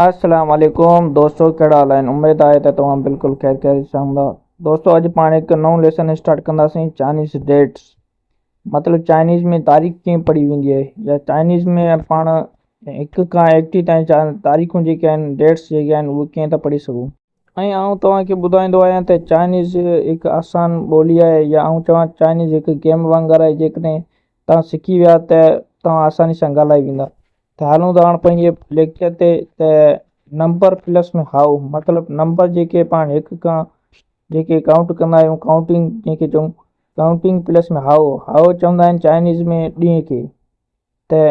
السلام عليڪم دوستو ڪهڙا حال آهن اميد آهي ته توهان بلڪل خير خير سان هوندا دوستو اڄ پاڻ هڪ نئون ليسن اسٽارٽ ڪنداسين چائنيز ڊيٽس مطلب چائنيز ۾ تاريخ ڪيئن پڙهي ويندي آهي يا چائنيز ۾ پاڻ هڪ کان ايڪٽيهه تائين تاريخون جيڪي آهن ڊيٽس جيڪي آهن اهي ڪيئن ٿا پڙهي سگهون ۽ آئون توهان کي ٻڌائيندو آهيان ته چائنيز هڪ آسان ٻولي آهي يا آئون چوان چائنيز هڪ گيم وانگر آهي جيڪڏهن توهان سکي ويا ته توهان آساني سان ڳالهائي ويندا ته هلون ٿا هاڻ پنهنجي ليڪچر تي ته نمبر پلس ۾ هائو مطلب نمبر جيڪي پاڻ هڪ کان جيڪي ڪائونٽ ڪندا آهيون ڪائونٽنگ جنهن کي چئون ڪائونٽنگ پلس ۾ هائو هائو چوندا آهن چائنيز ۾ ڏينهن کي ته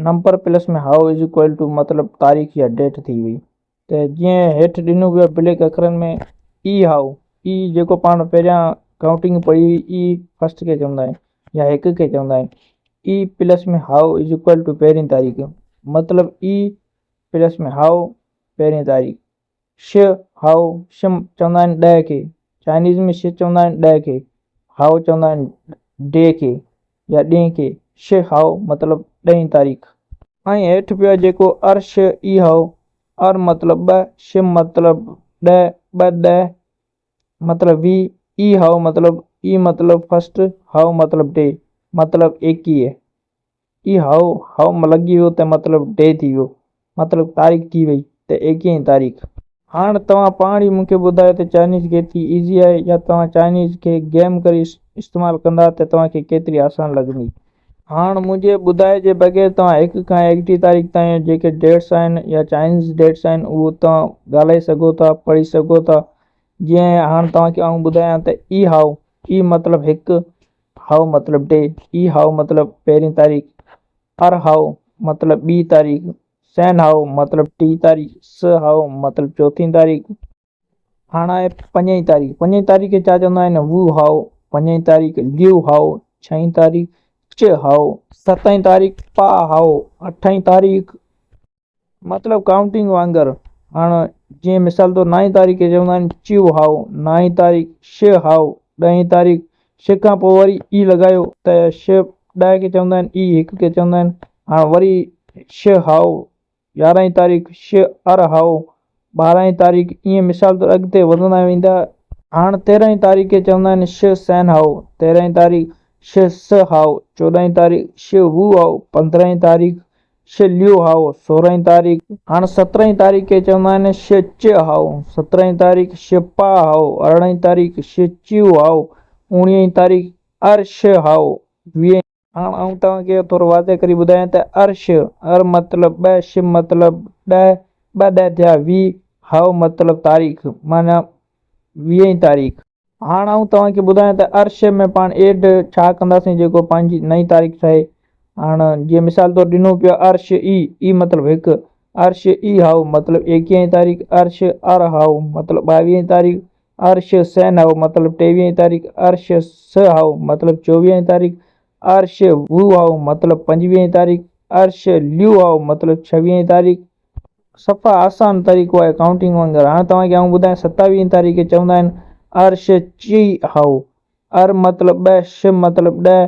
number plus ۾ how is equal to مطلب تاريخ يا ڊيٽ ٿي وئي ته جيئن هيٺ ڏنو ويو بليڪ اکرن ۾ اي هائو اي جيڪو پاڻ پهريان ڪائونٽنگ پڙهي هئي اي فرسٽ کي چوندا آهن يا هڪ کي چوندا آهن اي پلس ۾ هائو is equal to پهرين تاريخ مطلب اي پلس ۾ هائو پهرين تاريخ ش هائو ش چوندا آهن ڏهه کي چائنيز ۾ ش چوندا آهن ڏهه کي هائو چوندا آهن ڊي کي يا ڏينهن کي ش هائو مطلب ڏهين تاريخ. ۽ هيٺ پيو آهي جيڪو ار ش اي هائو، ار مطلب ٻه، ش مطلب ڏهه، ٻه ڏهه مطلب ويهه، اي هائو مطلب اي مطلب فرسٽ، هائو مطلب ڊي، مطلب ايڪيهه. اي هائو، هائو لڳي ويو ته مطلب ڊي ٿي ويو، مطلب تاريخ ٿي وئي ته ايڪيهين تاريخ. هاڻ توهان پاڻ ئي مون کي ٻڌايو ته چائنيز ڪيتري ايزي آهي يا توهان چائنيز کي گيم ڪري استعمال ڪندا ته توهان کي ڪيتري آسان لڳندي. هاڻ منهنجي ٻڌائي جي بغير توهان هڪ کان ايڪٽيهه تاريخ تائين جيڪي ڊيٽس آهن يا چائنيز ڊيٽس آهن اهو توهان ڳالهائي سگهو ٿا پڙهي سگهو ٿا جيئن هاڻ توهان کي آئون ٻڌايان ته اي هائو اي مطلب هڪ هائو مطلب ڊي اي هائو مطلب پهرين تاريخ ار هائو مطلب ٻي تاريخ، سين هائو مطلب ٽين تاريخ، س هائو مطلب چوٿين تاريخ. هاڻ آهي پنجين تاريخ، پنجين تاريخ کي ڇا چوندا آهن؟ وو هائو پنجين تاريخ، ليو هائو ڇهين تاريخ، چ هائو ستين تاريخ، پا هائو اٺين تاريخ. مطلب ڪائونٽنگ وانگر هاڻ جيئن مثال طور نائين تاريخ کي چوندا آهن چيو هائو نائين تاريخ، ش هائو ڏهين تاريخ، ش کان پوء وري اي لڳايو ته ش ڏهه کي چوندا آهن اي هڪ کي چوندا آهن هاڻ وري ش هائو يارهين تاريخ، ش ار هائو ٻارهين تاريخ ائين مثال طور اڳتي وڌندا ويندا. هاڻ تيرهين تاريخ کي چوندا آهن ش سين هائو تيرهين تاريخ، ش س هائو چوڏهين تاريخ، ش وو هائو پندرهين تاريخ، ش ليو هائو، سورهين تاريخ. هاڻ سترهين تاريخ کي چوندا آهن ش چ هائو، سترهين تاريخ، ش پا هائو، ارڙهين تاريخ، ش چيو هائو، اوڻيهين تاريخ، ار ش هائو، ويهين. هاڻ آئون توهان کي ٿورو واضح ڪري ٻڌايان ته ار ش، ار مطلب ٻه، ش مطلب ڏهه، ٻه ڏهه ٿيا ويهه، هائو مطلب تاريخ، معنيٰ ويهين تاريخ. هاڻ آئون توهان کي ٻڌايان ته عرش ۾ پاڻ ايڊ ڇا ڪنداسين جيڪو پنهنجي نئين تاريخ ٺهي. هاڻ جيئن مثال طور ڏنو پيو آهي عرش اي، اي مطلب هڪ، عرش اي هائو مطلب ايڪيهين تاريخ، عرش ار هائو مطلب ٻاويهين تاريخ، عرش سين هائو مطلب ٽيويهين تاريخ، عرش س هائو مطلب چوويهين تاريخ، عرش وو هائو مطلب پنجويهين تاريخ، عرش ليو هائو مطلب ڇويهين تاريخ. صفا آسان طريقو آهي ڪائونٽنگ وانگر. هاڻ توهان کي آئون ٻڌايان ستاويهين تاريخ کي چوندا آهن ار ش چي هائو. ار مطلب ٻه، ش مطلب ڏهه،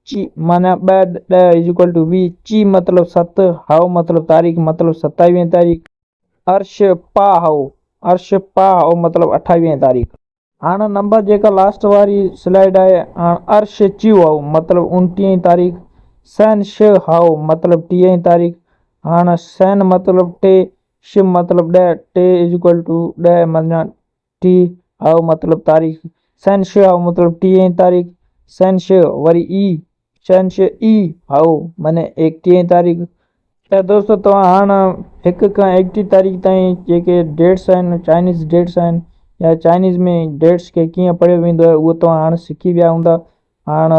چي معنيٰ ٻه ڏهه از ايڪوئل ٽو ويهه، چي مطلب ست، هائو مطلب تاريخ مطلب ستاويهين تاريخ. ار ش پا هائو، ار ش پا هائو مطلب اٺاويهين تاريخ. هاڻ نمبر جيڪا لاسٽ واري سلائيڊ آهي هاڻ ار ش چيو هائو مطلب اڻٽيهين تاريخ، سين ش هائو مطلب ٽيهين تاريخ، هاڻ سين مطلب ٽي، ش مطلب ڏهه، ٽي از ايڪوئل ٽو ڏهه معنيٰ ٽي، هائو مطلب تاريخ، سين ش هائو مطلب ٽيهين تاريخ، سين ش وري اي سين ش اي هائو معنيٰ ايڪٽيهين تاريخ. ته دوستو توهان هاڻ هڪ کان ايڪٽيهه تاريخ تائين جيڪي ڊيٽس آهن چائنيز ڊيٽس آهن يا چائنيز ۾ ڊيٽس کي ڪيئن پڙهيو ويندو آهي اهو توهان هاڻ سکي ويا هوندا. هاڻ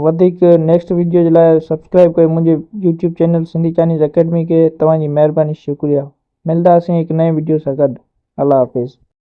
وڌيڪ نيڪسٽ ويڊيو جي لاء سبسڪرائب ڪيو منهنجي YouTube channel Sindhi Chinese academy کي. توهان جي مهرباني شڪريا. ملداسين هڪ نئين ويڊيو سان گڏ. الله حافظ.